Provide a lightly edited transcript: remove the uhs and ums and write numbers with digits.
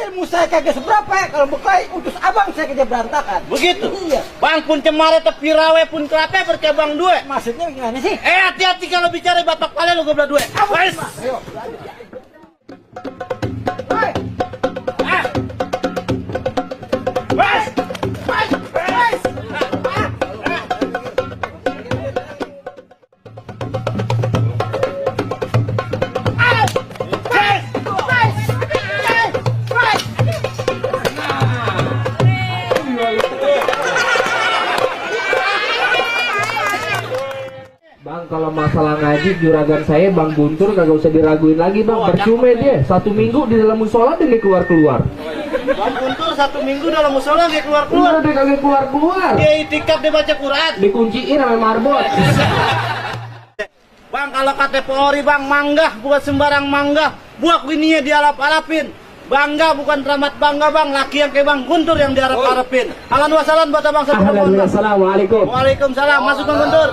ilmu saya kagak seberapa, kalau bekai utus abang saya kerja berantakan. Begitu? Iya. Bang pun cemare tapi rawe pun kelate bercabang dua. Maksudnya gimana sih? Hati-hati kalau bicara bapak kalian lu goblok dua. Wes. Ayo. Hai. Ah. Wes. Wes. Wes. Bang, kalau masalah ngaji juragan saya Bang Guntur kagak usah diraguin lagi Bang. Percuma dia 1 minggu di dalam musola dia nggak keluar-keluar. Bang Guntur 1 minggu dalam musola dia keluar-keluar. Dia kagak keluar-keluar. Dia itikaf dia baca Quran. Dikunciin sama marbot. Bang kalau kata Polri bang manggah bukan sembarang manggah. Buak wininya dialap-alapin. Bangga bukan teramat bangga bang. Laki yang kayak Bang Guntur yang diarap-arapin. Ahlan wa sahlan buat abang. Assalamualaikum. Waalaikumsalam. Masuk Bang Guntur.